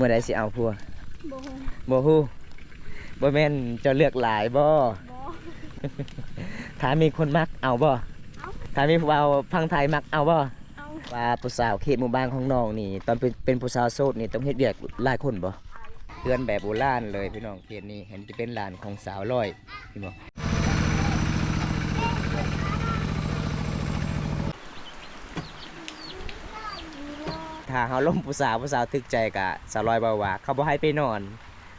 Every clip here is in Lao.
ມື້ໃດຊິເອົາຜົວ? ບໍ່ຮູ້. ບໍ່ຮູ້. ບໍ່ແມ່ນເຈົ້າເລືອກຫຼາຍບໍ່? ບໍ່. ຖ້າມີຄົນມັກເອົາບໍ່? ເອົາ. ຖ້າມີຜູ້ບ່າວຝັ່ງໄທມັກເອົາບໍ່? ເອົາ. ວ່າຜູ້ສາວເຂດໝູ່ບ້ານຂອງນ້ອງນີ້ ຕອນເປັນ ເປັນຜູ້ສາວໂສດນີ້ ຕ້ອງເຮັດວຽກຫຼາຍຄົນບໍ່? ເຮືອນແບບໂບລານເລີຍພີ່ນ້ອງ. ເຂດນີ້ເຫັນຈະເປັນຫຼານຂອງສາວລອຍພີ່ນ້ອງ. ຖ້າເຮົາລົມຜູ້ສາວ ຜູ້ສາວຖືກໃຈກະ ສາວລອຍເວົ້າວ່າເຂົາບໍ່ໃຫ້ໄປນອນ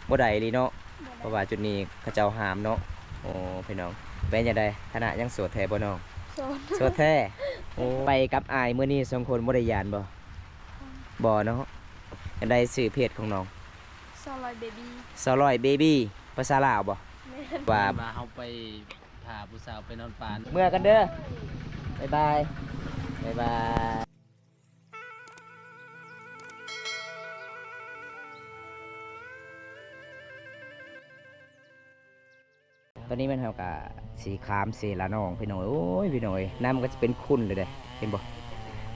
ບໍ່ໄດ້ອີ່ຫຼີເນາະ. ບໍ່ໄດ້. ເພາະວ່າຈຸດນີ້ເຂົາເຈົ້າຫ້າມເນາະ. ໂອ້ ພີ່ນ້ອງ ເປັນຈັ່ງໃດ ຖານະຍັງໂສດແທ້ບໍ່ນ້ອງ? ໂສດ. ໂສດແທ້. ໂອ້ ໄປກັບອ້າຍມື້ນີ້ສອງຄົນບໍ່ໄດ້ຢ້ານບໍ່? ບໍ່ເນາະ. ຈັ່ງໃດຊື່ເພຈຂອງນ້ອງ? ສາວລອຍເບບີ. ສາວລອຍເບບີ ພາສາລາວບໍ່? ແມ່ນ. ວ່າ ວ່າເຮົາໄປ ພາຜູ້ສາວໄປນອນປ່າ. ເມືອກັນເດີ. ບາຍບາຍ. ບາຍບາຍ. ຕອນນີ້ແມ່ນເຮົາກະຊິຂ້າມເຊລະນອງພີ່ນ້ອງ. ໂອ້ຍ ພີ່ນ້ອງເອີຍ ນ້ຳກໍຈະເປັນຂຸ່ນເລີຍເດ້ ເຫັນບໍ່?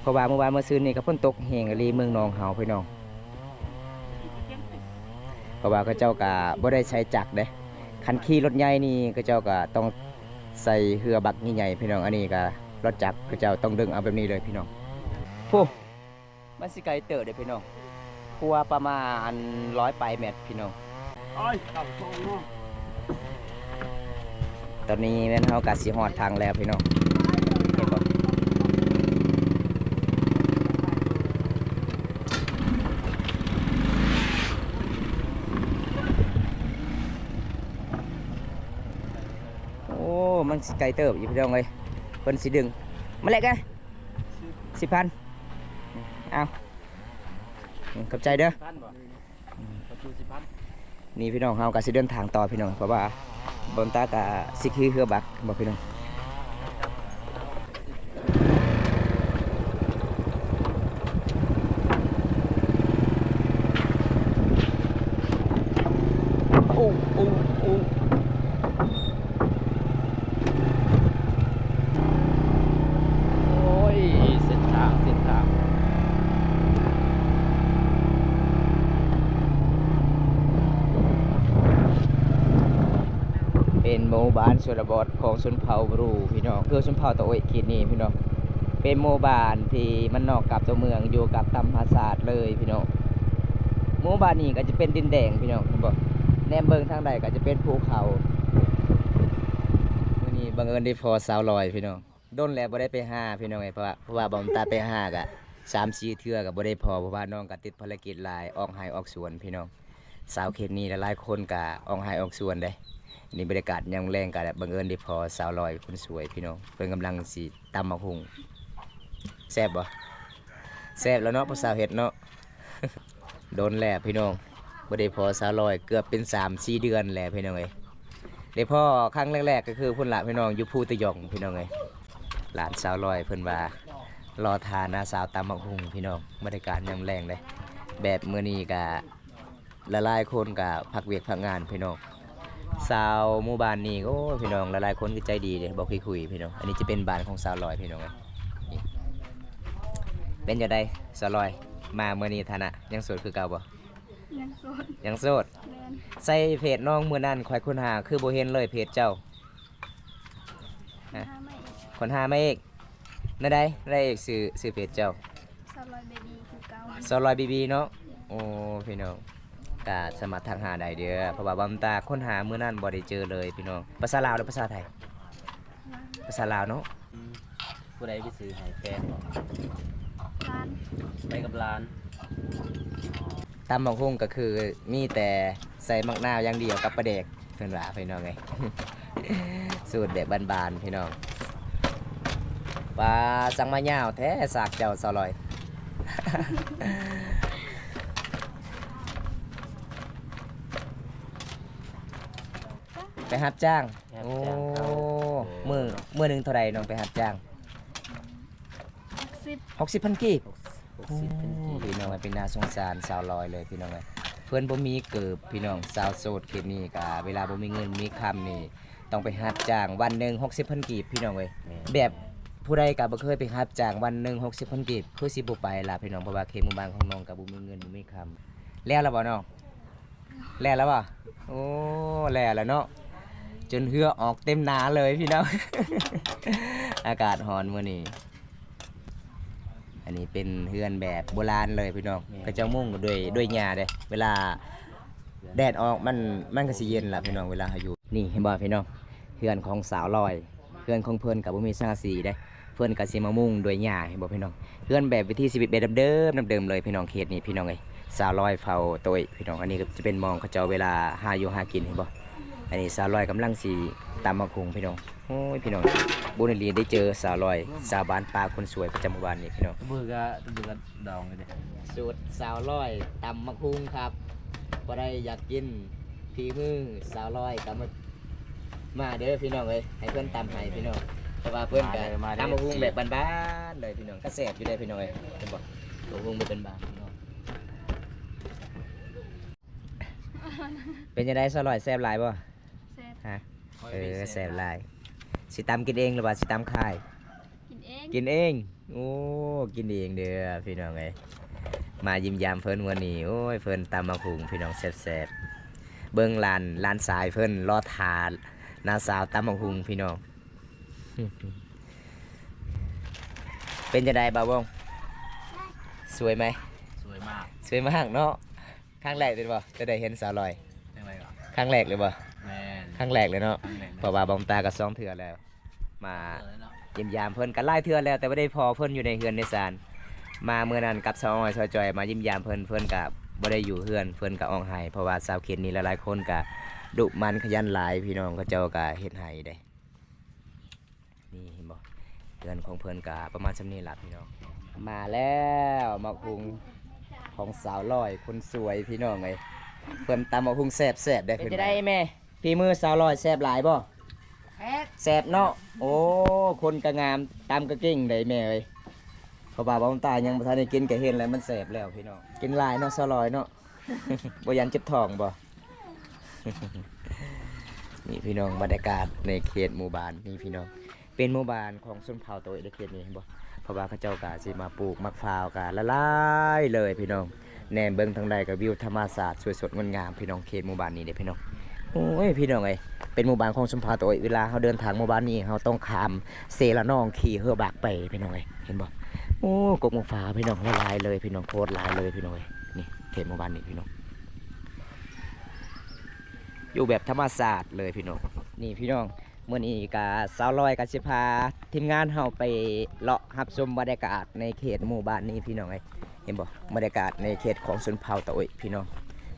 ເພາະວ່າມື້ວານມື້ຊືນນີ້ກໍຝົນຕົກແຮງອີ່ຫຼີເມືອງນອງເຮົາພີ່ນ້ອງ. ເພາະວ່າເຂົາເຈົ້າກໍບໍ່ໄດ້ໃຊ້ຈັກເດ້. ຄັນຂີ່ລົດໃຫຍ່ນີ້ ເຂົາເຈົ້າກໍຕ້ອງໃຊ້ເຮືອບັກໃຫຍ່ໆ ພີ່ນ້ອງ. ອັນນີ້ກໍລົດຈັກ ເຂົາເຈົ້າຕ້ອງດຶງເອົາແບບນີ້ເລີຍພີ່ນ້ອງ. ໂອ້ ມັນຊິໄກເຕີບເດ້ພີ່ນ້ອງ ກວ່າປະມານຮ້ອຍປາຍແມັດພີ່ນ້ອງ. ຕອນນີ້ແມ່ນເຮົາກະຊິຮອດທາງແລ້ວພີ່ນ້ອງ ເຫັນບໍ່? ໂອ້ ມັນຊິໄກເຕີບຢູ່ພີ່ນ້ອງເອີຍ. ເພິ່ນຊິດຶງ ມາແລກກະ ສິບພັນ. ເອົາ ຂອບໃຈເດີ. ນີ້ພີ່ນ້ອງ ເຮົາກໍຊິເດີນທາງຕໍ່ພີ່ນ້ອງ ເພາະວ່າບ່າວຕາກໍຊິຂີ່ເຮືອບັກບໍ່ພີ່ນ້ອງ. ໂອ້ ໂອ້ ໂອ້ ໂອ້ຍ ເສັ້ນທາງ ເສັ້ນທາງ ເປັນໝູ່ບ້ານຊົນນະບົດຂອງຊົນເຜົ່າບຣູພີ່ນ້ອງ ຄືຊົນເຜົ່າຕາໂອ້ຍເຂດນີ້ພີ່ນ້ອງ. ເປັນໝູ່ບ້ານທີ່ມັນນອກກັບຕົວເມືອງ ຢູ່ກັບທຳມະຊາດເລີຍພີ່ນ້ອງ. ໝູ່ບ້ານນີ້ກໍຈະເປັນດິນແດງພີ່ນ້ອງ ເຫັນບໍ່? ແນມເບິ່ງທາງໃດກໍຈະເປັນພູເຂົາ. ມື້ນີ້ບັງເອີນໄດ້ພໍ້ສາວລອຍພີ່ນ້ອງ ດົນແລ້ວບໍ່ໄດ້ໄປຫາພີ່ນ້ອງເອີຍ ເພາະວ່າ ເພາະວ່າບ່າວຕາໄປຫາກະສາມສີ່ເທື່ອກໍບໍ່ໄດ້ພໍ້ ເພາະວ່ານ້ອງກໍຕິດພາລະກິດຫຼາຍ ອອກໄຮ່ອອກສວນພີ່ນ້ອງ. ສາວເຂດນີ້ຫຼາຍໆຄົນກໍອອກໄຮ່ອອກສວນເດ້. ນີ້ບັນຍາກາດຍາມແລງກໍບັງເອີນໄດ້ພໍ້ສາວລອຍຄົນສວຍພີ່ນ້ອງ ເພິ່ນກຳລັງຊິຕຳໝາກຫຸ່ງ. ແຊບບໍ່? ແຊບແລ້ວເນາະ ຜູ້ສາວເຮັດເນາະ. ດົນແລ້ວພີ່ນ້ອງ ບໍ່ໄດ້ພໍ້ສາວລອຍ ເກືອບເປັນສາມສີ່ເດືອນແລ້ວພີ່ນ້ອງເອີຍ. ໄດ້ພໍ້ຄັ້ງແລກໆກໍຄືພຸ້ນລະພີ່ນ້ອງ ຢູ່ພູຕະຢອງພີ່ນ້ອງເອີຍ. ຫຼານສາວລອຍເພິ່ນວ່າລໍຖ້ານ້າສາວຕຳໝາກຫຸ່ງພີ່ນ້ອງ. ບັນຍາກາດຍາມແລງເດ້ ແບບມື້ນີ້ກະຫຼາຍໆຄົນກະພັກວຽກພັກງານພີ່ນ້ອງ. ຊາວໝູ່ບ້ານນີ້ ໂອ້ ພີ່ນ້ອງ ຫຼາຍໆຄົນກໍໃຈດີເດ້ ບໍ່ຄຸຍຄຸຍພີ່ນ້ອງ. ອັນນີ້ຈະເປັນບ້ານຂອງສາວລອຍພີ່ນ້ອງເອີຍ. ເປັນຈັ່ງໃດສາວລອຍ ມາມື້ນີ້ຖານະຍັງໂສດຄືເກົ່າບໍ່? ຍັງໂສດ. ຍັງໂສດ. ແມ່ນ. ໃສ່ເພຈນ້ອງມື້ນັ້ນຂ້ອຍຄົ້ນຫາ ຄືບໍ່ເຫັນເລີຍເພຈເຈົ້າ? ຫາໃໝ່ອີກ. ຄົ້ນຫາໃໝ່ອີກ. ແນວໃດ ແນວໃດອີກ ຊື່ ຊື່ເພຈເຈົ້າ? ສາວລອຍເບບີຄືເກົ່າ. ສາວລອຍເບບີເນາະ. ໂອ້ ພີ່ນ້ອງ ກະສາມາດທັກຫາໄດ້ເດີ ເພາະວ່າບ່າວຕາຄົ້ນຫາມື້ນັ້ນບໍ່ໄດ້ເຈີເລີຍພີ່ນ້ອງ. ພາສາລາວ ຫຼື ພາສາໄທ? ພາສາລາວເນາະ. ອືມ ຜູ້ໃດໄປຊື້ໃຫ້ແຟນບໍ? ຫຼານ. ໄປກັບຫຼານ. ຕຳບັກຫຸ່ງກໍຄືມີແຕ່ໃສ່ໝາກນາວຢ່າງດຽວກັບປາແດກ ເພິ່ນວ່າພີ່ນ້ອງເອີຍ. ສູດແບບບ້ານໆພີ່ນ້ອງ. ປາ ສັ່ງມາຍາວແທ້ສາກເຈົ້າສາວລອຍ. ໄປຮັບຈ້າງ. ຮັບຈ້າງເຂົາ. ໂອ້ ເອີ ມື້ ມື້ໜຶ່ງເທົ່າໃດນ້ອງໄປຮັບຈ້າງ? ຫົກສິບ ຫົກສິບພັນກີບ. ຫົກສິບພັນກີບ. ໂອ້ ພີ່ນ້ອງເອີຍ ເປັນໜ້າສົງສານສາວລອຍເລີຍພີ່ນ້ອງເອີຍ. ເພິ່ນບໍ່ມີເກີບພີ່ນ້ອງ. ສາວໂສດເຂດນີ້ກະເວລາບໍ່ມີເງິນມີຄຳນີ້ ຕ້ອງໄປຮັບຈ້າງ ວັນໜຶ່ງຫົກສິບພັນກີບພີ່ນ້ອງເອີຍ. ແມ່ນ. ແບບຜູ້ໃດກະບໍ່ເຄີຍໄປຮັບຈ້າງ ວັນໜຶ່ງຫົກສິບພັນກີບ ຄືຊິບໍ່ໄປລະພີ່ນ້ອງ ເພາະວ່າເຂດໝູ່ບ້ານຂອງນ້ອງກະບໍ່ມີເງິນບໍ່ມີຄຳ. ແລ້ວລະບໍ່ນ້ອງ? ແລ້ວລະບໍ່? ໂອ້ ແລ້ວລະເນາະ ຈົນເຫື່ອອອກເຕັມໜ້າເລີຍພີ່ນ້ອງ. ອາກາດຮ້ອນມື້ນີ້. ອັນນີ້ເປັນເຮືອນແບບໂບລານເລີຍພີ່ນ້ອງ. ແມ່ນ. ເຂົາເຈົ້າມຸງດ້ວຍ ດ້ວຍຫຍ້າເດ້. ເວລາແດດອອກມັນ ມັນກໍຊິເຢັນລະພີ່ນ້ອງ ເວລາເຮົາຢູ່. ນີ້ເຫັນບໍ່ພີ່ນ້ອງ? ເຮືອນຂອງສາວລອຍ ເຮືອນຂອງເພິ່ນກໍບໍ່ມີສັງກະສີເດ້. ເພິ່ນກໍຊິມາມຸງດ້ວຍຫຍ້າ ເຫັນບໍ່ພີ່ນ້ອງ? ເຮືອນແບບວິຖີຊີວິດແບບເດີມໆ ເດີມໆເລີຍພີ່ນ້ອງ. ເຂດນີ້ພີ່ນ້ອງເອີຍ ສາວລອຍເຝົ້າໂຕະພີ່ນ້ອງ. ອັນນີ້ກໍຈະເປັນໝ່ອງເຂົາເຈົ້າເວລາຫາຢູ່ຫາກິນ ເຫັນບໍ່? ອັນນີ້ສາວລອຍກຳລັງຊິຕຳໝາກຫຸ່ງພີ່ນ້ອງ. ໂອ້ຍ ພີ່ນ້ອງ ບຸນອີ່ຫຼີໄດ້ເຈີສາວລອຍ ສາວບ້ານປ່າຄົນສວຍປະຈຳໝູ່ບ້ານນີ້ພີ່ນ້ອງ. ເບິ່ງກະ ເບິ່ງກະດອງເດ້. ສູດສາວລອຍຕຳໝາກຫຸ່ງຄັບ. ຜູ້ໃດຢາກກິນຝີມືສາວລອຍກໍມາ ມາເດີພີ່ນ້ອງເອີຍ ໃຫ້ເພິ່ນຕຳໃຫ້ພີ່ນ້ອງ. ເພາະວ່າເພິ່ນກະ ມາເດີ ມາເດີ ຕຳໝາກຫຸ່ງແບບບ້ານໆເລີຍພີ່ນ້ອງ. ກໍແຊບຢູ່ເດ້ພີ່ນ້ອງເອີຍ ເຫັນບໍ່? ໝາກຫຸ່ງແບບບ້ານໆພີ່ນ້ອງ. ເປັນຈັ່ງໃດສາວລອຍ ແຊບຫຼາຍບໍ່? ແຊບ. ຮະ? ເອີ ແຊບຫຼາຍ. ຊິຕຳກິນເອງ ຫຼືວ່າຊິຕຳຂາຍ? ກິນເອງ ກິນເອງ. ໂອ້ ກິນເອງເດີພີ່ນ້ອງເອີຍ. ມາຢ້ຽມຢາມເພິ່ນມື້ນີ້ ໂອ້ຍ ເພິ່ນຕຳໝາກຫຸ່ງພີ່ນ້ອງ ແຊບໆ. ເບິ່ງຫຼານ ຫຼານຊາຍເພິ່ນລໍຖ້ານ້າສາວຕຳໝາກຫຸ່ງພີ່ນ້ອງ. ເປັນຈັ່ງໃດບ່າວວົງ? ສວຍໄໝ? ສວຍມາກ ສວຍມາກເນາະ. ຄັ້ງແລກເລີຍບໍ່ ຈະໄດ້ເຫັນສາວລອຍ? ຄັ້ງແລກເລີຍບໍ່? ແມ່ນ ຄັ້ງແລກເລີຍເນາະ. ເພາະວ່າບ່າວຕາກໍສອງເທື່ອແລ້ວ ມາຢ້ຽມຢາມເພິ່ນກໍຫຼາຍເທື່ອແລ້ວ ແຕ່ບໍ່ໄດ້ພໍ້ເພິ່ນຢູ່ໃນເຮືອນໃນຊານ. ມາມື້ນັ້ນກັບສາວອ້ອຍສາວຈ່ອຍມາຢ້ຽມຢາມເພິ່ນ ເພິ່ນກໍບໍ່ໄດ້ຢູ່ເຮືອນ ເພິ່ນກໍອອກໄຮ່ ເພາະວ່າຊາວເຂດນີ້ຫຼາຍໆຄົນກໍດຸໝັ່ນຂະຫຍັນຫຼາຍພີ່ນ້ອງ. ເຂົາເຈົ້າກໍເຮັດໄຮ່ເດ້. ນີ້ເຫັນບໍ່ ເຮືອນຂອງເພິ່ນກະປະມານສ່ຳນີ້ລະພີ່ນ້ອງ. ມາແລ້ວ ໝາກຫຸ່ງຂອງສາວລອຍຄົນສວຍພີ່ນ້ອງເອີຍ. ເພິ່ນຕຳໝາກຫຸ່ງແຊບໆເດ້. ເປັນຈັ່ງໃດແມ່ ຝີມືສາວລອຍແຊບຫຼາຍບໍ່? ແຊບ ແຊບເນາະ. ໂອ້ ຄົນກະງາມ ຕຳກະເກັ່ງເດ້ແມ່ເອີຍ. ເພາະວ່າບ່າວຕາຍັງບໍ່ທັນໄດ້ກິນ ກະເຫັນແລ້ວມັນແຊບແລ້ວພີ່ນ້ອງ. ກິນຫຼາຍເນາະສາວລອຍເນາະ. ບໍ່ຢ້ານເຈັບທ້ອງບໍ່? ນີ້ພີ່ນ້ອງ ບັນຍາກາດໃນເຂດໝູ່ບ້ານນີ້ພີ່ນ້ອງ. ເປັນໝູ່ບ້ານຂອງຊົນເຜົ່າຕາໂອຍເດ້ເຂດນີ້ ເຫັນບໍ່? ເພາະວ່າເຂົາເຈົ້າກະຊິມາປູກໝາກພ້າວກະຫຼາຍໆເລີຍພີ່ນ້ອງ. ແນມເບິ່ງທາງໃດກະວິວທຳມະຊາດສວຍສົດງົດງາມພີ່ນ້ອງ ເຂດໝູ່ບ້ານນີ້ເດ້ພີ່ນ້ອງ. ໂອ້ຍ ພີ່ນ້ອງເອີຍ ເປັນໝູ່ບ້ານຂອງຊົນເຜົ່າຕາໂອຍ. ເວລາເຮົາເດີນທາງໝູ່ບ້ານນີ້ ເຮົາຕ້ອງຂ້າມເຊລະນອງຂີ່ເຮືອບັກໄປພີ່ນ້ອງເອີຍ ເຫັນບໍ່? ໂອ້ ກົກໝາກພ້າວພີ່ນ້ອງ ຫຼາຍໆເລີຍພີ່ນ້ອງ ໂຄດຫຼາຍເລີຍພີ່ນ້ອງເອີຍ. ນີ້ເຂດໝູ່ບ້ານນີ້ພີ່ນ້ອງ ຢູ່ແບບທຳມະຊາດເລີຍພີ່ນ້ອງ. ນີ້ພີ່ນ້ອງ ມື້ນີ້ກະສາວລອຍກະຊິພາທີມງານເຮົາໄປເລາະຮັບຊົມບັນຍາກາດໃນເຂດໝູ່ບ້ານນີ້ພີ່ນ້ອງເອີຍ. ເຫັນບໍ່ ບັນຍາກາດໃນເຂດຂອງຊົນເຜົ່າຕາໂອຍພີ່ນ້ອງ.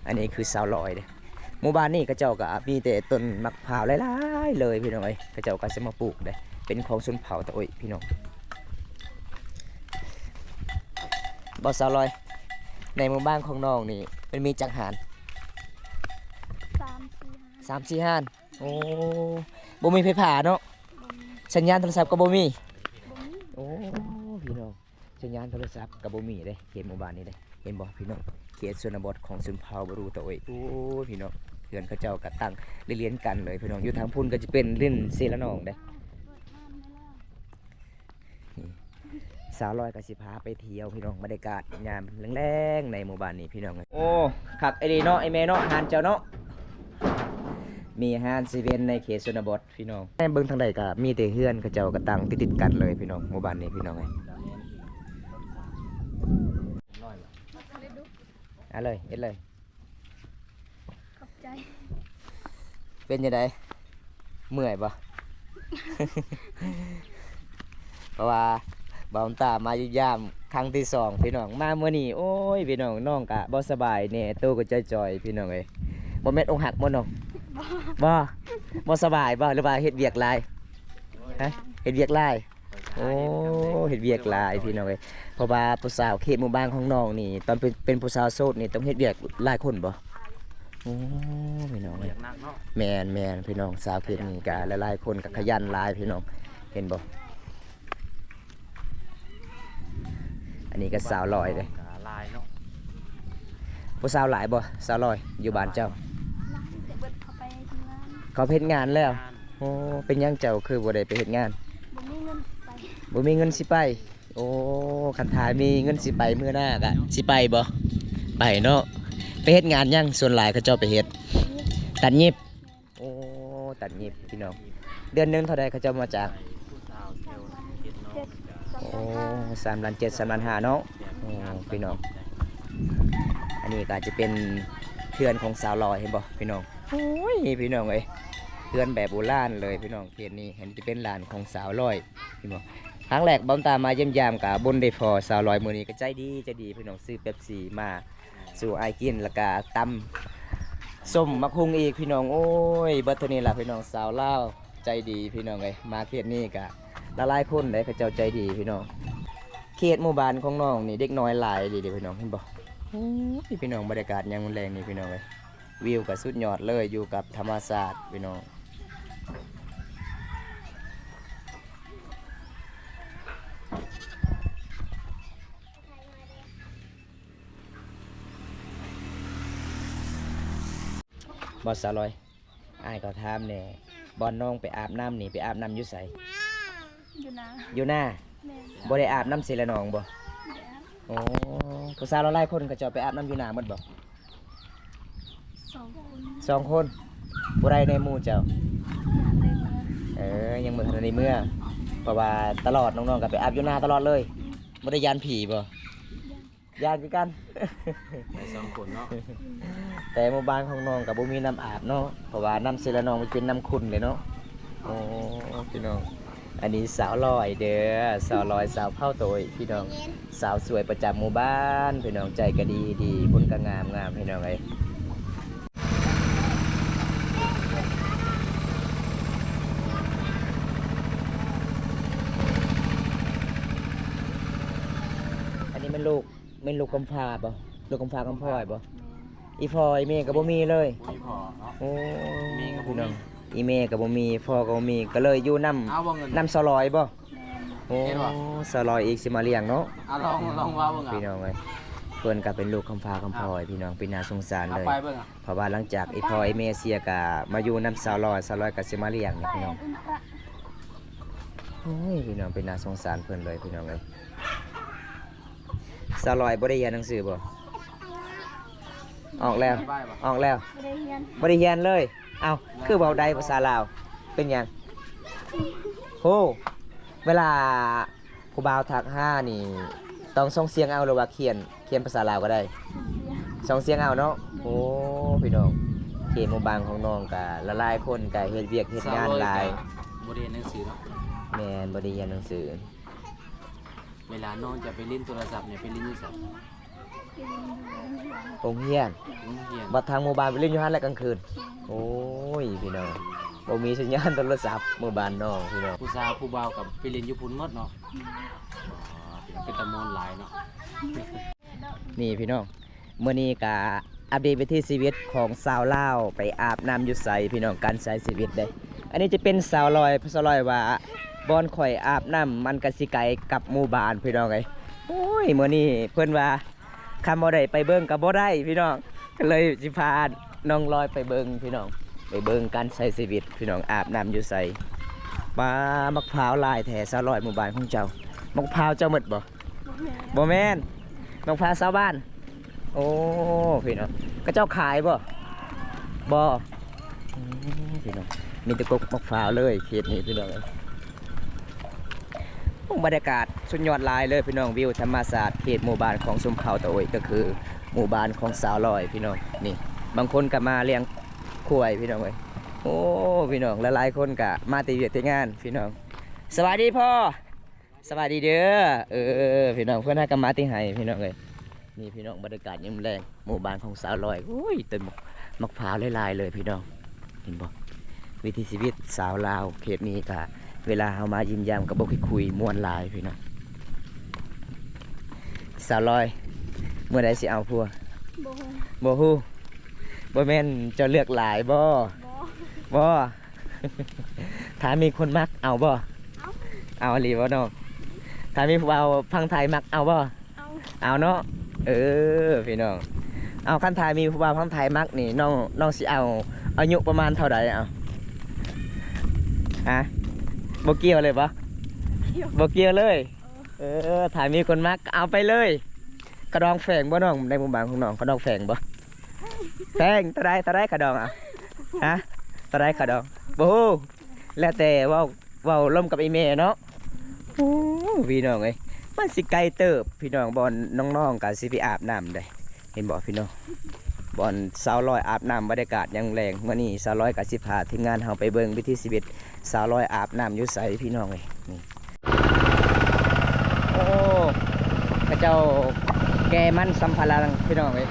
ອັນນີ້ຄືສາວລອຍເດ້. ໝູ່ບ້ານນີ້ເຂົາເຈົ້າກະມີແຕ່ຕົ້ນໝາກພ້າວຫຼາຍໆເລີຍພີ່ນ້ອງເອີຍ. ເຂົາເຈົ້າກະຊິມາປູກເດ້ ເປັນຂອງຊົນເຜົ່າຕາໂອຍພີ່ນ້ອງ. ບໍ່ສາວລອຍ ໃນໝູ່ບ້ານຂອງນ້ອງນີ້ມັນມີຈັກຮ້ານ? ສາມສີ່ຮ້ານ ສາມສີ່ຮ້ານ. ໂອ້ ບໍ່ມີໄຟຟ້າເນາະ. ບໍ່ມີ ສັນຍານໂທລະສັບກໍບໍ່ມີ. ບໍ່ມີ ໂອ້ ພີ່ນ້ອງ ສັນຍານໂທລະສັບກໍບໍ່ມີເດ້ ເຂດໝູ່ບ້ານນີ້ເດ້. ເຫັນບໍ່ພີ່ນ້ອງ ເຂດຊົນນະບົດຂອງຊົນເຜົ່າບຣູຕາໂອຍ. ໂອ້ ພີ່ນ້ອງ ເຮືອນເຂົາເຈົ້າກໍຕັ້ງລຽນໆກັນເລີຍພີ່ນ້ອງ. ຢູ່ທາງພຸ້ນກໍຈະເປັນຫຼິ້ນເຊລະນອງເດ້. ນີ້ ສາວລອຍກໍຊິພາໄປທ່ຽວພີ່ນ້ອງ ບັນຍາກາດຍາມແລງໆໃນໝູ່ບ້ານນີ້ພີ່ນ້ອງເອີຍ. ໂອ້ ຄັກອີ່ຫຼີເນາະ ໄອ້ແມ່ເນາະ ຮ້ານເຈົ້າເນາະ. ມີຮ້ານເຊເວັນໃນເຂດຊົນນະບົດພີ່ນ້ອງ. ແນມເບິ່ງທາງໃດກໍມີແຕ່ເຮືອນເຂົາເຈົ້າກໍຕັ້ງຕິດໆກັນເລີຍພີ່ນ້ອງ ໝູ່ບ້ານນີ້ພີ່ນ້ອງເອີຍ. ເອົາເລີຍ ເຮັດເລີຍ. ຂອບໃຈ. ເປັນຈັ່ງໃດ ເມື່ອຍບໍ່? ເພາະວ່າບ່າວຕາມາຢ້ຽມຢາມຄັ້ງທີສອງພີ່ນ້ອງ. ມາມື້ນີ້ ໂອ້ຍ ພີ່ນ້ອງ ນ້ອງກະບໍ່ສະບາຍແດ່ ໂຕກໍຈ່ອຍໆ ພີ່ນ້ອງເອີຍ. ບໍ່ແມ່ນອົກຫັກບໍ່ນ້ອງ? ບໍ່ ບໍ່ ບໍ່ສະບາຍບໍ່ ຫຼືວ່າເຮັດວຽກຫຼາຍ? ຮະ ເຮັດວຽກຫຼາຍ. ໂອ້ ເຮັດວຽກຫຼາຍພີ່ນ້ອງເອີຍ. ເພາະວ່າຜູ້ສາວເຂດໝູ່ບ້ານຂອງນ້ອງນີ້ ຕອນເປັນ ເປັນຜູ້ສາວໂສດນີ້ຕ້ອງເຮັດວຽກຫຼາຍຄົນບໍ່? ໂອ້ ພີ່ນ້ອງເອີຍ ວຽກໜັກເນາະ. ແມ່ນໆ ພີ່ນ້ອງ ສາວເຂດນີ້ກະຫຼາຍໆຄົນກະຂະຫຍັນຫຼາຍພີ່ນ້ອງ ເຫັນບໍ່? ອັນນີ້ກໍສາວລອຍເດ້. ກະຫຼາຍເນາະ. ຜູ້ສາວຫຼາຍບໍ່ສາວລອຍ ຢູ່ບ້ານເຈົ້າ? ຫຼາຍ ແຕ່ເບິດເຂົາໄປເຮັດງານ. ເຂົາໄປເຮັດງານແລ້ວ. ໂອ້ ເປັນຫຍັງເຈົ້າຄືບໍ່ໄດ້ໄປເຮັດງານ? ບໍ່ມີເງິນຊິໄປ. ບໍ່ມີເງິນຊິໄປ. ໂອ້ ຄັນຖ້າມີເງິນຊິໄປມື້ໜ້າກະຊິໄປບໍ່? ໄປເນາະ. ເຮັດງານຫຍັງ? ສ່ວນຫຼາຍເຂົາເຈົ້າໄປເຮັດຕັດຫຍິບ. ໂອ້ ຕັດຫຍິບພີ່ນ້ອງ. ເດືອນໜຶ່ງເທົ່າໃດເຂົາເຈົ້າມາຈ້າງ? ໂອ້ ສາມລ້ານເຈັດ ສາມລ້ານຫ້າເນາະ. ໂອ້ ພີ່ນ້ອງ ອັນນີ້ກໍອາດຈະເປັນເຮືອນຂອງສາວລອຍ ເຫັນບໍ່ພີ່ນ້ອງ? ໂອ້ຍ ພີ່ນ້ອງເອີຍ ເຮືອນແບບໂບລານເລີຍພີ່ນ້ອງ. ເຂດນີ້ ອັນນີ້ຈະເປັນຮ້ານຂອງສາວລອຍ ເຫັນບໍ່? ຄັ້ງແລກບ່າວຕາມາຢ້ຽມຢາມກະບໍ່ໄດ້ພໍ້ສາວລອຍ. ມື້ນີ້ກໍໃຈດີ ໃຈດີພີ່ນ້ອງ ຊື້ເປັບຊີມາສູ່ອ້າຍກິນ ແລ້ວກະຕຳສົ້ມໝາກຫຸ່ງອີກພີ່ນ້ອງ. ໂອ້ຍ ເບິດເທົ່ານີ້ລະພີ່ນ້ອງ. ສາວລາວໃຈດີພີ່ນ້ອງເອີຍ. ມາເຂດນີ້ກະຫຼາຍໆຄົນເດ້ ເຂົາເຈົ້າໃຈດີພີ່ນ້ອງ. ເຂດໝູ່ບ້ານຂອງນ້ອງນີ້ເດັກນ້ອຍຫຼາຍອີ່ຫຼີເດ້ພີ່ນ້ອງ ເຫັນບໍ່? ໂອ້ຍ ພີ່ນ້ອງ ບັນຍາກາດຍາມແລງນີ້ພີ່ນ້ອງເອີຍ ວິວກໍສຸດຍອດເລີຍ ຢູ່ກັບທຳມະຊາດພີ່ນ້ອງ. ບໍ່ສາວລອຍ ອ້າຍຂໍຖາມແດ່ ບ່ອນນ້ອງໄປອາບນ້ຳນີ້ ໄປອາບນ້ຳຢູ່ໃສ? ຢູ່ນາ. ຢູ່ນາ? ແມ່ນ. ບໍ່ໄດ້ອາບນ້ຳເຊລະນອງບໍ່? ບໍ່ໄດ້ອາບ. ໂອ້ ຜູ້ສາວຫຼາຍໆຄົນເຂົາເຈົ້າໄປອາບນ້ຳຢູ່ນາໝົດບໍ່? ສອງຄົນ. ສອງຄົນ. ຜູ້ໃດໃນໝູ່ເຈົ້າ? ຍັງບໍ່ທັນໄດ້ເມືອ. ເອີ ຍັງບໍ່ທັນໄດ້ເມືອ ເພາະວ່າຕະຫຼອດນ້ອງໆກໍໄປອາບຢູ່ນາຕະຫຼອດເລີຍ. ອືມ. ບໍ່ໄດ້ຢ້ານຜີບໍ່? ຢ້ານ. ຢ້ານຄືກັນ ໄປສອງຄົນເນາະ. ແຕ່ໝູ່ບ້ານຂອງນ້ອງກໍບໍ່ມີນ້ຳອາບເນາະ ເພາະວ່ານ້ຳເຊລະນອງມັນເປັນນ້ຳຂຸ່ນເດ້ເນາະ. ໂອ້ ພີ່ນ້ອງ ອັນນີ້ສາວລອຍເດີ ສາວລອຍ ສາວເຜົ່າໂຕຍພີ່ນ້ອງ ສາວສວຍປະຈຳໝູ່ບ້ານພີ່ນ້ອງ. ໃຈກໍດີດີ ຄົນກໍງາມໆ ພີ່ນ້ອງເອີຍ. ອັນນີ້ແມ່ນລູກ ແມ່ນລູກກຳພ້າບໍ່? ລູກກຳພ້າກຳພ້ອຍບໍ່? ແມ່ນ. ອີ່ພໍ່ອີ່ແມ່ກໍບໍ່ມີເລີຍ? ບໍ່ມີພໍ່ເນາະ. ໂອ້ ແມ່ກໍບໍ່ມີ ພີ່ນ້ອງ ອີ່ແມ່ກໍບໍ່ມີ ພໍ່ກໍບໍ່ມີ ກໍເລີຍຢູ່ນຳ ເອົາບໍ່ເງິນ ນຳສາວລອຍບໍ່? ແມ່ນ. ໂອ້ ເຫັນບໍ່? ສາວລອຍອີກຊິມາລ້ຽງເນາະ. ເອົາ ລອງ ລອງເວົ້າເບິ່ງ ພີ່ນ້ອງເອີຍ. ເພິ່ນກໍເປັນລູກກຳພ້າກຳພ້ອຍ ເອົາ ພີ່ນ້ອງ ເປັນໜ້າສົງສານເລີຍ. ເອົາໄປເບິ່ງ ເພາະວ່າຫຼັງຈາກອີ່ພໍ່ອີ່ແມ່ເສຍກໍມາຢູ່ນຳສາວລອຍ ສາວລອຍກໍຊິມາລ້ຽງນີ້ ພີ່ນ້ອງ. ໂອ້ຍ ພີ່ນ້ອງ ເປັນໜ້າສົງສານເພິ່ນເລີຍ ພີ່ນ້ອງເອີຍ. ສາວລອຍບໍ່ໄດ້ຮຽນໜັງສືບໍ່? ອອກແລ້ວ ອອກແລ້ວ ບໍ່ໄດ້ຮຽນ ບໍ່ໄດ້ຮຽນເລີຍ. ເອົ້າ ຄືເວົ້າໄດ້ພາສາລາວ? ເປັນຫຍັງ? ໂອ້ ເວລາຜູ້ບ່າວທັກຫານີ້ ຕ້ອງສົ່ງສຽງເອົາ ຫຼືວ່າຂຽນ ຂຽນພາສາລາວກໍໄດ້? ສົ່ງສຽງເອົາເນາະ. ໂອ້ ພີ່ນ້ອງ ເຂດໝູ່ບ້ານຂອງນ້ອງກະຫຼາຍໆຄົນກະເຮັດວຽກເຮັດງານຫຼາຍ ສາວລອຍກະບໍ່ໄດ້ຮຽນໜັງສືເນາະ. ແມ່ນ ບໍ່ໄດ້ຮຽນໜັງສື. ເວລານ້ອງຈະໄປຫຼິ້ນໂທລະສັບນີ້ ໄປຫຼິ້ນຢູ່ໃສ? ໂຮງຮຽນ ໂຮງຮຽນ. ບັດທາງໝູ່ບ້ານໄປຫຼິ້ນຢູ່ຫັ້ນແຫຼະກາງຄືນ. ໂອ້ຍ ພີ່ນ້ອງ ບໍ່ມີສັນຍານໂທລະສັບໝູ່ບ້ານນ້ອງ ພີ່ນ້ອງ. ຜູ້ສາວຜູ້ບ່າວກໍໄປຫຼິ້ນຢູ່ພຸ້ນໝົດເນາະ. ອໍ ເປັນຕາມ່ວນຫຼາຍເນາະ. ນີ້ພີ່ນ້ອງ ມື້ນີ້ກະອັບເດດວິຖີຊີວິດຂອງຊາວລາວ ໄປອາບນ້ຳຢູ່ໃສພີ່ນ້ອງ ການໃຊ້ຊີວິດເດ້. ອັນນີ້ຈະເປັນສາວລອຍ ສາວລອຍວ່າ ບ່ອນຂ້ອຍອາບນ້ຳມັນກະຊິໄກກັບໝູ່ບ້ານພີ່ນ້ອງເອີຍ. ໂອ້ຍ ມື້ນີ້ເພິ່ນວ່າ ຄັນບໍ່ໄດ້ໄປເບິ່ງກໍບໍ່ໄດ້ພີ່ນ້ອງ ກໍເລີຍຊິພານ້ອງລອຍໄປເບິ່ງພີ່ນ້ອງ ໄປເບິ່ງການໃຊ້ຊີວິດພີ່ນ້ອງ ອາບນ້ຳຢູ່ໃສ. ປາ ໝາກພ້າວຫຼາຍແທ້ສາວລອຍ ໝູ່ບ້ານຂອງເຈົ້າ ໝາກພ້າວເຈົ້າໝົດບໍ່? ບໍ່ແມ່ນ ໝາກພ້າວຊາວບ້ານ. ໂອ້ ພີ່ນ້ອງ ເຂົາເຈົ້າຂາຍບໍ່? ບໍ່. ອືມ ພີ່ນ້ອງ ມີແຕ່ກົກໝາກພ້າວເລີຍເຂດນີ້ພີ່ນ້ອງເອີຍ. ໂອ້ ບັນຍາກາດສຸດຍອດຫຼາຍເລີຍພີ່ນ້ອງ ວິວທຳມະຊາດເຂດໝູ່ບ້ານຂອງຊົນເຜົ່າຕາໂອຍ ກໍຄືໝູ່ບ້ານຂອງສາວລອຍພີ່ນ້ອງ. ນີ້ ບາງຄົນກໍມາລ້ຽງຄວາຍພີ່ນ້ອງເອີຍ. ໂອ້ ພີ່ນ້ອງ ຫຼາຍໆຄົນກໍມາແຕ່ວຽກແຕ່ງານພີ່ນ້ອງ. ສະບາຍດີພໍ່ ສະບາຍດີເດີ. ເອີ ພີ່ນ້ອງ ເພິ່ນຫາກໍມາແຕ່ໄຮ່ພີ່ນ້ອງເອີຍ. ນີ້ພີ່ນ້ອງ ບັນຍາກາດຍາມແລງ ໝູ່ບ້ານຂອງສາວລອຍ. ໂອ້ຍ ຕົ້ນໝາກ ໝາກພ້າວຫຼາຍໆເລີຍພີ່ນ້ອງ ເຫັນບໍ່? ວິຖີຊີວິດຊາວລາວເຂດນີ້ກະ ເວລາເຮົາມາຢ້ຽມຢາມກໍບໍ່ຄິດຄຸຍ ມ່ວນຫຼາຍພີ່ນ້ອງ. ສາວລອຍ ເມື່ອໃດຊິເອົາຜົວ? ບໍ່ຮູ້ ບໍ່ຮູ້. ບໍ່ແມ່ນເຈົ້າເລືອກຫຼາຍບໍ່? ບໍ່ ບໍ່. ຖ້າມີຄົນມັກເອົາບໍ່? ເອົາ ເອົາອີ່ຫຼີບໍ່ນ້ອງ? ຖ້າມີຜູ້ບ່າວຝັ່ງໄທມັກເອົາບໍ່? ເອົາ ເອົາເນາະ. ເອີ ພີ່ນ້ອງ ເອົາ ຄັນຖ້າມີຜູ້ບ່າວຝັ່ງໄທມັກນີ້ ນ້ອງ ນ້ອງຊິເອົາອາຍຸປະມານເທົ່າໃດ? ເອົາ ຮະ ບໍ່ກ່ຽວເລີຍບໍ່? ບໍ່ກ່ຽວເລີຍ. ເອີ ຖ້າມີຄົນມັກກໍເອົາໄປເລີຍ. ຂະດອງແຝງບໍ່ນ້ອງ? ໃນໝູ່ບ້ານຂອງນ້ອງ ຂະດອງແຝງບໍ່? ຂະ ແພງ ເທົ່າໃດ ເທົ່າໃດຄ່າດອງ ອະ ຮະ ເທົ່າໃດຄ່າດອງ? ບໍ່ຮູ້ ແລ້ວແຕ່ເວົ້າ ເວົ້າລົມກັບອີ່ແມ່ເນາະ. ໂອ້ ພີ່ນ້ອງເອີຍ ມັນຊິໄກເຕີບ ພີ່ນ້ອງ ບ່ອນນ້ອງໆກໍຊິໄປອາບນ້ຳເດ້ ເຫັນບໍ່ພີ່ນ້ອງ? ບ່ອນສາວລອຍອາບນ້ຳ ບັນຍາກາດຍາມແລງ. ມື້ນີ້ສາວລອຍກໍຊິພາທີມງານເຮົາໄປເບິ່ງວິຖີຊີວິດສາວລອຍອາບນ້ຳຢູ່ໃສ ພີ່ນ້ອງເອີຍ. ນີ້ ໂອ້ ເຂົາເຈົ້າແກ່ມັນສຳປະຫຼັງ ພີ່ນ້ອງເອີຍ.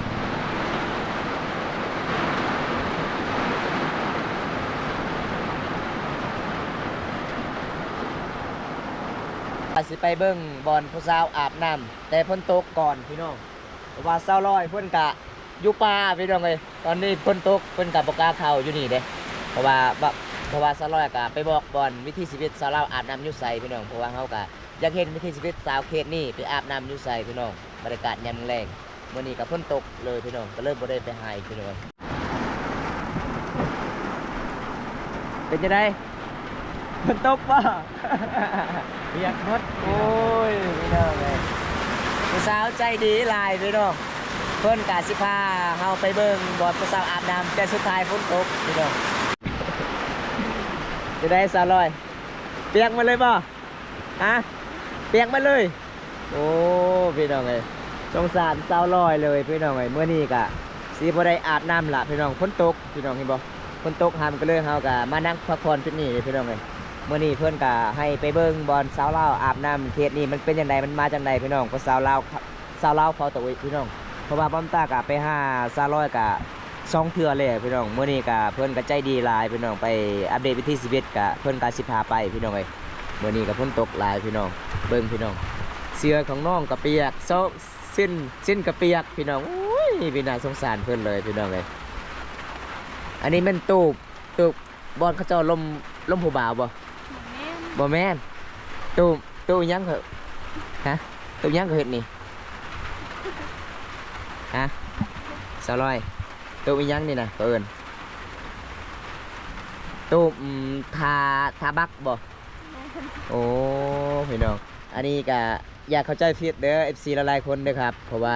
ວ່າຊິໄປເບິ່ງບ່ອນຜູ້ສາວອາບນ້ຳ ແຕ່ຝົນຕົກກ່ອນ ພີ່ນ້ອງ. ເພາະວ່າສາວລອຍເພິ່ນກະຢູ່ປ່າ ພີ່ນ້ອງເອີຍ. ຕອນນີ້ຝົນຕົກ ເພິ່ນກະບໍ່ກ້າເຂົ້າຢູ່ນີ້ເດ້ ເພາະວ່າ ເພາະວ່າສາວລອຍກະໄປບອກບ່ອນວິຖີຊີວິດສາວລາວອາບນ້ຳຢູ່ໃສ ພີ່ນ້ອງ. ເພາະວ່າເຮົາກະຢາກເຫັນວິຖີຊີວິດສາວເຂດນີ້ໄປອາບນ້ຳຢູ່ໃສ ພີ່ນ້ອງ. ບັນຍາກາດຍາມແລງ ມື້ນີ້ກະຝົນຕົກເລີຍ ພີ່ນ້ອງ ກໍເລີຍບໍ່ໄດ້ໄປຫາອີກ ພີ່ນ້ອງ. ເປັນຈັ່ງໃດ? ຝົນຕົກບໍ່? ປຽກໝົດ. ໂອ້ຍ ພີ່ນ້ອງເອີຍ ຜູ້ສາວໃຈດີຫຼາຍ ພີ່ນ້ອງ. ເພິ່ນກະຊິພາເຮົາໄປເບິ່ງບ່ອນຜູ້ສາວອາບນ້ຳ ແຕ່ສຸດທ້າຍຝົນຕົກ ພີ່ນ້ອງ. ເປັນໃດສາວລອຍ? ປຽກໝົດເລີຍບໍ່? ຮະ? ປຽກໝົດເລີຍ. ໂອ້ ພີ່ນ້ອງເອີຍ ສົງສານສາວລອຍເລີຍ ພີ່ນ້ອງເອີຍ. ມື້ນີ້ກະຊິບໍ່ໄດ້ອາບນ້ຳລະ ພີ່ນ້ອງ ຝົນຕົກ ພີ່ນ້ອງເຫັນບໍ່? ຝົນຕົກຫ້ຳ ກໍເລີຍເຮົາກະມານັ່ງພັກຜ່ອນຈຸດນີ້ເດ້ ພີ່ນ້ອງເອີຍ. ມື້ນີ້ເພິ່ນກະໃຫ້ໄປເບິ່ງບ່ອນສາວລາວອາບນ້ຳ ເຂດນີ້ມັນເປັນຈັ່ງໃດ ມັນມາຈັ່ງໃດ ພີ່ນ້ອງ. ເພາະສາວລາວ ສາວລາວເຝົ້າຕະອຸຍ ພີ່ນ້ອງ. ເພາະວ່າບອມຕາກະໄປຫາສາວລອຍກະສອງເທື່ອແລ້ວ ພີ່ນ້ອງ. ມື້ນີ້ກະເພິ່ນກະໃຈດີຫຼາຍ ພີ່ນ້ອງ ໄປອັບເດດວິຖີຊີວິດກະເພິ່ນກະຊິພາໄປ ພີ່ນ້ອງເອີຍ. ມື້ນີ້ກະຝົນຕົກຫຼາຍ ພີ່ນ້ອງ ເບິ່ງ ພີ່ນ້ອງ ເສື້ອຂອງນ້ອງກະປຽກ ເຊິ່ງ ຊິ້ນ ຊິ້ນກະປຽກ ພີ່ນ້ອງ. ໂອ້ຍ ເປັນໜ້າສົງສານເພິ່ນເລີຍ ພີ່ນ້ອງເອີຍ. ອັນນີ້ແມ່ນຕູບ ຕູບບ່ອນເຂົາເຈົ້າລົມ ລົມຜູ້ບ່າວບໍ່? ບໍ່ແມ່ນ ຕູບ ຕູບອີ່ຫຍັງເຂົາ ຮະ? ຕູບອີ່ຫຍັງເຂົາເຮັດນີ້ ຮະ? ສາວລອຍ ຕູບອີ່ຫຍັງນີ້ນະ ເຂົາເອີ້ນ ຕູບ ອືມ ທາ ທາບັກບໍ່? ໂອ້ ພີ່ນ້ອງ ອັນນີ້ກະຢ່າເຂົ້າໃຈຜິດເດີ ເອັຟຊີ ຫຼາຍໆຄົນເດີຄັບ. ເພາະວ່າ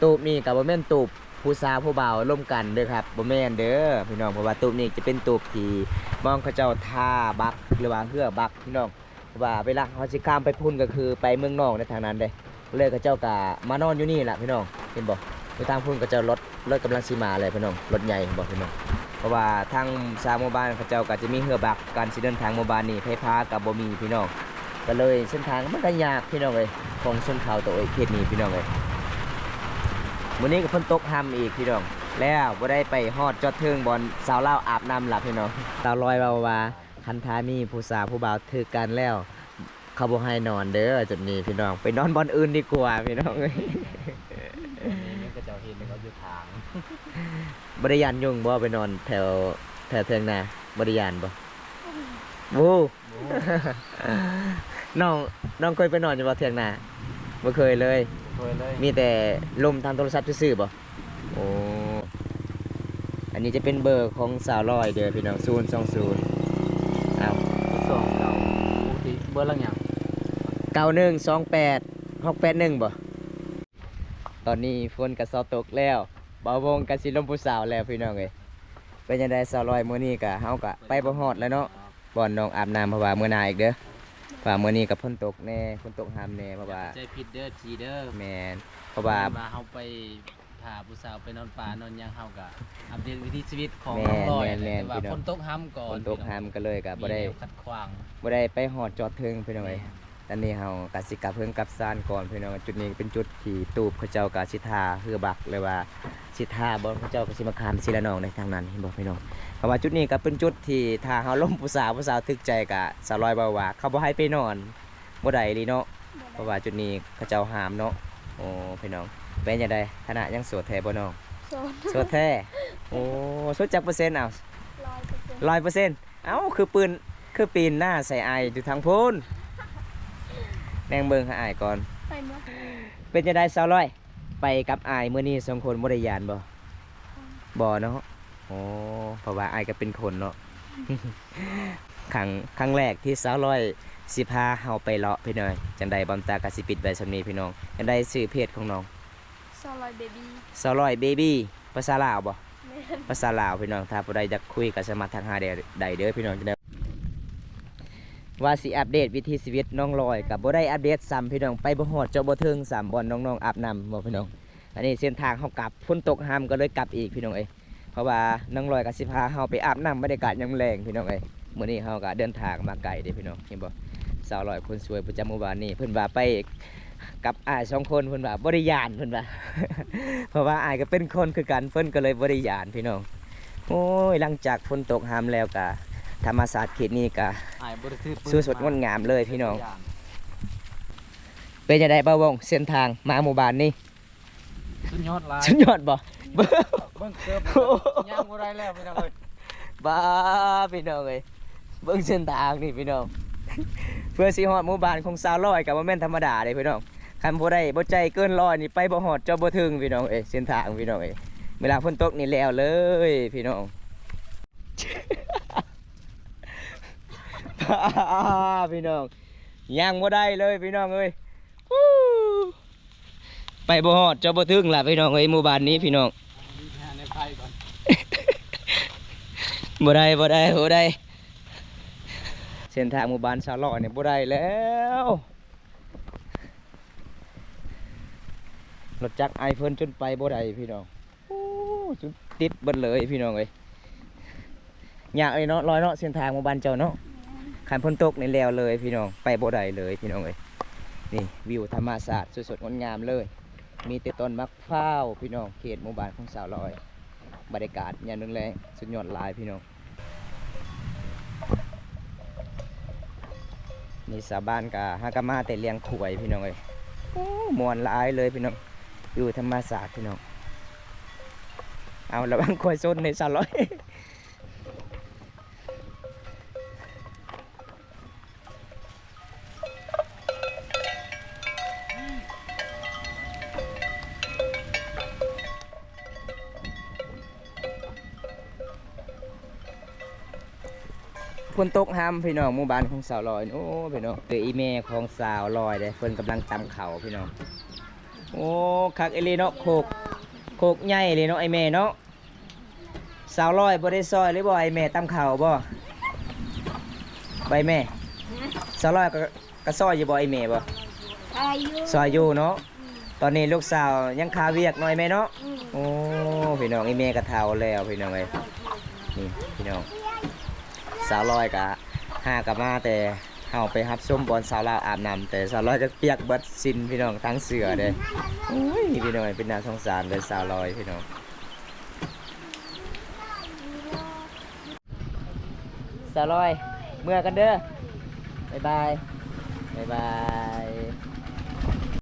ຕູບນີ້ກະບໍ່ແມ່ນຕູບຜູ້ສາວຜູ້ບ່າວລົມກັນເດີຄັບ ບໍ່ແມ່ນເດີ ພີ່ນ້ອງ. ເພາະວ່າຕູບນີ້ຈະເປັນຕູບທີ່ໝ່ອງເຂົາເຈົ້າທາບັກ ຫຼືວ່າເຫື່ອບັກ ພີ່ນ້ອງ. ເພາະວ່າເວລາເຮົາຊິຂ້າມໄປພຸ້ນ ກໍຄືໄປເມືອງນອກໃນທາງນັ້ນເດ້. ເລີຍເຂົາເຈົ້າກະມານອນຢູ່ນີ້ລະ ພີ່ນ້ອງ ເຫັນບໍ່? ຢູ່ທາງພຸ້ນເຂົາເຈົ້າ ລົດ ລົດກຳລັງຊິມາແລ້ວ ພີ່ນ້ອງ ລົດໃຫຍ່ ເຫັນບໍ່ ພີ່ນ້ອງ? ເພາະວ່າທາງຊາວໝູ່ບ້ານເຂົາເຈົ້າກະຈະມີເຮືອບັກ ການຊິເດີນທາງໝູ່ບ້ານນີ້ໄຟຟ້າກະບໍ່ມີ ພີ່ນ້ອງ. ກະເລີຍເສັ້ນທາງມັນກະຍາກ ພີ່ນ້ອງເອີຍ ຂອງຊົນເຜົ່າໂຕເອເຂດນີ້ ພີ່ນ້ອງເອີຍ. ມື້ນີ້ກະຝົນຕົກຫ້ຳອີກ ພີ່ນ້ອງ ແລ້ວບໍ່ໄດ້ໄປຮອດຈອດເທິງບ່ອນສາວລາວອາບນ້ຳລະ ພີ່ນ້ອງ. ສາວລອຍເວົ້າວ່າ ຄັນຖ້າມີຜູ້ສາວຜູ້ບ່າວຖືກກັນແລ້ວ ເຂົາບໍ່ໃຫ້ນອນເດີຈຸດນີ້ ພີ່ນ້ອງ ໄປນອນບ່ອນອື່ນດີກວ່າ ພີ່ນ້ອງເອີຍ. ຕອນນີ້ເຂົາເຈົ້າເຫັນເຂົາຢູ່ທາງ ບໍ່ໄດ້ຢ້ານຍຸງບໍ່? ໄປນອນແຖວ ແຖວຖຽງນາ ບໍ່ໄດ້ຢ້ານບໍ່? ບໍ່ຮູ້. ນ້ອງ ນ້ອງເຄີຍໄປນອນຢູ່ບໍ່ຖຽງນາ? ບໍ່ເຄີຍເລີຍ ບໍ່ເຄີຍເລີຍ ມີແຕ່ລົມທາງໂທລະສັບຊື່ໆບໍ່? ໂອ້ ອັນນີ້ຈະເປັນເບີຂອງສາວລອຍເດີພີ່ນ້ອງ ສູນສອງສູນ ອ້າວ ສອງເກົ້າ ເບີຫຼັງຫຍັງ? ເກົ້າໜຶ່ງສອງແປດຫົກແປດໜຶ່ງບໍ່? ຕອນນີ້ຝົນກະເຊົາຕົກແລ້ວ ບ່າວວົງກະຊິລົມຜູ້ສາວແລ້ວພີ່ນ້ອງເອີຍ. ເປັນຈັ່ງໃດສາວລອຍ ມື້ນີ້ກະ ເຮົາກະໄປບໍ່ຮອດແລ້ວເນາະ ບ່ອນນ້ອງອາບນ້ຳ ເພາະວ່າມື້ໜ້າອີກເດີ ເພາະວ່າມື້ນີ້ກະຝົນຕົກແດ່ ຝົນຕົກຫ້ຳແດ່ ເພາະວ່າ ຢ່າເຂົ້າໃຈຜິດເດີ ເອັຟຊີ ເດີ ແມ່ນ ເພາະວ່າ ເພາະວ່າເຮົາໄປ ພາຜູ້ສາວໄປນອນປ່ານອນຫຍັງ ເຮົາກະອັບເດດວິຖີຊີວິດຂອງ ແມ່ນ ນ້ອງລອຍ ແມ່ນ ແຕ່ວ່າ ແມ່ນ ພີ່ນ້ອງ ຝົນຕົກຫ້ຳກ່ອນ ຝົນຕົກຫ້ຳ ກໍເລີຍກະບໍ່ໄດ້ ມີແນວຂັດຂວາງ ບໍ່ໄດ້ໄປຮອດຈອດເຖິງພີ່ນ້ອງເອີຍ. ແມ່ນ ຕອນນີ້ເຮົາກະຊິກັບເຮືອນກັບຊານກ່ອນພີ່ນ້ອງ. ຈຸດນີ້ເປັນຈຸດທີ່ຕູບເຂົາເຈົ້າກະຊິທ່າເຮືອບັກ ຫຼືວ່າຊິທ່າບ່ອນເຂົາເຈົ້າກະຊິມາຂ້າມສີລະນອງໃນທາງນັ້ນ ເຫັນບໍ່ພີ່ນ້ອງ? ເພາະວ່າຈຸດນີ້ກະເປັນຈຸດທີ່ຖ້າເຮົາລົມຜູ້ສາວ ຜູ້ສາວຖືກໃຈກະ ສາວລອຍເວົ້າວ່າເຂົາບໍ່ໃຫ້ໄປນອນ ບໍ່ໄດ້ອີ່ຫຼີເນາະ ບໍ່ໄດ້ ເພາະວ່າຈຸດນີ້ເຂົາເຈົ້າຫ້າມເນາະ. ໂອ້ ພີ່ນ້ອງ ເປັນຈັ່ງໃດ ຖານະຍັງໂສດແທ້ບໍ່ນ້ອງ? ໂສດ ໂສດແທ້. ໂອ້ ໂສດຈັກເປີເຊັນ? ເອົາ ຮ້ອຍເປີເຊັນ ຮ້ອຍເປີເຊັນ. ເອົ້າ ຄືປືນ ຄືປີນໜ້າໃສ່ອ້າຍຢູ່ທາງພຸ້ນ ແນມເບິ່ງຫາອ້າຍກ່ອນ ເປັນຈັ່ງໃດສາວລອຍ? ໄປກັບອ້າຍມື້ນີ້ສອງຄົນບໍ່ໄດ້ຢ້ານບໍ່? ບໍ່ເນາະ. ໂອ້ ເພາະວ່າອ້າຍກະເປັນຄົນເນາະ. ຄັ້ງ ຄັ້ງແລກທີ່ສາວລອຍຊິພາເຮົາໄປເລາະພີ່ນ້ອງ. ຈັ່ງໃດບອມຕາກະຊິປິດໄວ້ສ່ຳນີ້ພີ່ນ້ອງ. ຈັ່ງໃດຊື່ເພຈຂອງນ້ອງ? ສາວລອຍເບບີ ສາວລອຍເບບີ ພາສາລາວບໍ່? ແມ່ ພາສາລາວພີ່ນ້ອງ. ຖ້າຜູ້ໃດຢາກຄຸຍກໍສາມາດທັກຫາໄດ້ ໄດ້ເດີພີ່ນ້ອງ. ວ່າຊິອັບເດດວິຖີຊີວິດນ້ອງລອຍ ກໍບໍ່ໄດ້ອັບເດດຊ້ຳພີ່ນ້ອງ, ໄປບໍ່ຮອດເຈາະບໍ່ເຖິງຊ້ຳ ບ່ອນນ້ອງໆອາບນ້ຳບໍ່ພີ່ນ້ອງ. ອັນນີ້ເສັ້ນທາງເຮົາກັບ ຝົນຕົກຫ້ຳກໍເລີຍກັບອີກພີ່ນ້ອງເອີຍ. ເພາະວ່ານ້ອງລອຍກໍຊິພາເຮົາໄປອາບນ້ຳ ບັນຍາກາດຍາມແລງພີ່ນ້ອງເອີຍ. ມື້ນີ້ເຮົາກໍເດີນທາງມາໄກເດ້ພີ່ນ້ອງ. ເຫັນບໍ່ ສາວລອຍຄົນສວຍປະຈຳໝູ່ບ້ານນີ້ ເພິ່ນວ່າໄປກັບອ້າຍສອງຄົນ ເພິ່ນວ່າບໍ່ໄດ້ຢ້ານ ເພິ່ນວ່າ ເພາະວ່າອ້າຍກໍເປັນຄົນຄືກັນ ເພິ່ນກໍເລີຍບໍ່ໄດ້ຢ້ານພີ່ນ້ອງ. ໂອ້ຍ ຫຼັງຈາກຝົນຕົກຫ້ຳແລ້ວກະ ທຳມະຊາດເຂດນີ້ກະ ອ້າຍບໍ່ໄດ້ຖືກປືນ ສວຍສົດງົດງາມເລີຍພີ່ນ້ອງ. ເປັນຈັ່ງໃດບ່າວວົງ ເສັ້ນທາງມາໝູ່ບ້ານນີ້? ສຸດຍອດຫຼາຍ ສຸດຍອດບໍ່? ເບິ່ງ ເບິ່ງເກີບ ໂອ້ ຍ່າງບໍ່ໄດ້ແລ້ວພີ່ນ້ອງເອີຍ. ບ້າ ພີ່ນ້ອງເອີຍ ເບິ່ງເສັ້ນທາງນີ້ພີ່ນ້ອງ. ເພື່ອຊິຮອດໝູ່ບ້ານຂອງສາວລອຍກໍບໍ່ແມ່ນທຳມະດາເດ້ພີ່ນ້ອງ. ຄັນບໍ່ໄດ້ບໍ່ໃຈເກີນຮ້ອຍນີ້ ໄປບໍ່ຮອດເຈາະບໍ່ເຖິງພີ່ນ້ອງເອີຍ. ເສັ້ນທາງພີ່ນ້ອງເອີຍ ເວລາຝົນຕົກນີ້ແລ້ວເລີຍພີ່ນ້ອງ. ປ້າ ພີ່ນ້ອງ ຍ່າງບໍ່ໄດ້ເລີຍພີ່ນ້ອງເອີຍ. ໄປບໍ່ຮອດເຈາະບໍ່ເຖິງລະພີ່ນ້ອງເອີຍ ໝູ່ບ້ານນີ້ພີ່ນ້ອງ. ບໍ່ໄດ້ ບໍ່ໄດ້ ບໍ່ໄດ້ ເສັ້ນທາງໝູ່ບ້ານສາວລອຍນີ້ບໍ່ໄດ້ແລ້ວ. ລົດຈັກອ້າຍເພິ່ນຈົນໄປບໍ່ໄດ້ພີ່ນ້ອງ. ໂອ້ ຈຸດຕິດເບິດເລີຍພີ່ນ້ອງເອີຍ. ຍາກເລີຍເນາະ ລອຍເນາະ ເສັ້ນທາງໝູ່ບ້ານເຈົ້າເນາະ. ຄັນຝົນຕົກນີ້ແລ້ວເລີຍພີ່ນ້ອງ ໄປບໍ່ໄດ້ເລີຍພີ່ນ້ອງເອີຍ. ນີ້ວິວທຳມະຊາດສົດໆງົດງາມເລີຍ ມີແຕ່ຕົ້ນໝາກພ້າວພີ່ນ້ອງ. ເຂດໝູ່ບ້ານຂອງສາວລອຍ ບັນຍາກາດຍາມແລງໆ ສຸດຍອດຫຼາຍພີ່ນ້ອງ. ນີ້ຊາວບ້ານກະຫາກະມາແຕ່ລ້ຽງຄວາຍພີ່ນ້ອງເອີຍ. ໂອ້ ມ່ວນຫຼາຍເລີຍພີ່ນ້ອງ ຢູ່ທຳມະຊາດພີ່ນ້ອງ. ເອົາ ລະວັງຄວາຍຊົນເດ້ສາວລອຍ. ຝົນຕົກຫ້ຳພີ່ນ້ອງ ໝູ່ບ້ານຂອງສາວລອຍ. ໂອ້ ພີ່ນ້ອງ ເອີ ອີ່ແມ່ຂອງສາວລອຍເດ້ ເພິ່ນກຳລັງຕຳເຂົ້າພີ່ນ້ອງ. ໂອ້ ຄັກອີ່ຫຼີເນາະ ໂຄກ ໂຄກໃຫຍ່ອີ່ຫຼີເນາະ ໄອ້ແມ່ເນາະ. ສາວລອຍບໍ່ໄດ້ຊ່ອຍເລີຍບໍ່ ໄອ້ແມ່ຕຳເຂົ້າບໍ່? ໄປແມ່ ສາວລອຍກໍ ກໍຊ່ອຍຢູ່ບໍ່ ໄອ້ແມ່ບໍ່? ຊ່ອຍຢູ່ ຊ່ອຍຢູ່ເນາະ. ອືມ ຕອນນີ້ລູກສາວຍັງຄາວຽກເນາະ ໄອ້ແມ່ເນາະ. ອືມ ໂອ້ ພີ່ນ້ອງ ອີ່ແມ່ກໍເຖົ້າແລ້ວພີ່ນ້ອງເອີຍ. ນີ້ພີ່ນ້ອງ ສາວລອຍກະຫາກະມາແຕ່ເຮົາໄປຮັບຊົມບ່ອນສາວລາວອາບນ້ຳ ແຕ່ສາວລອຍກໍປຽກເບິດສິ້ນພີ່ນ້ອງ ທັງເສື້ອເດ້. ໂອ້ຍ ພີ່ນ້ອງ ເປັນໜ້າສົງສານເລີຍສາວລອຍພີ່ນ້ອງ. ສາວລອຍ ເມືອກັນເດີ ບາຍບາຍ ບາຍບາຍ.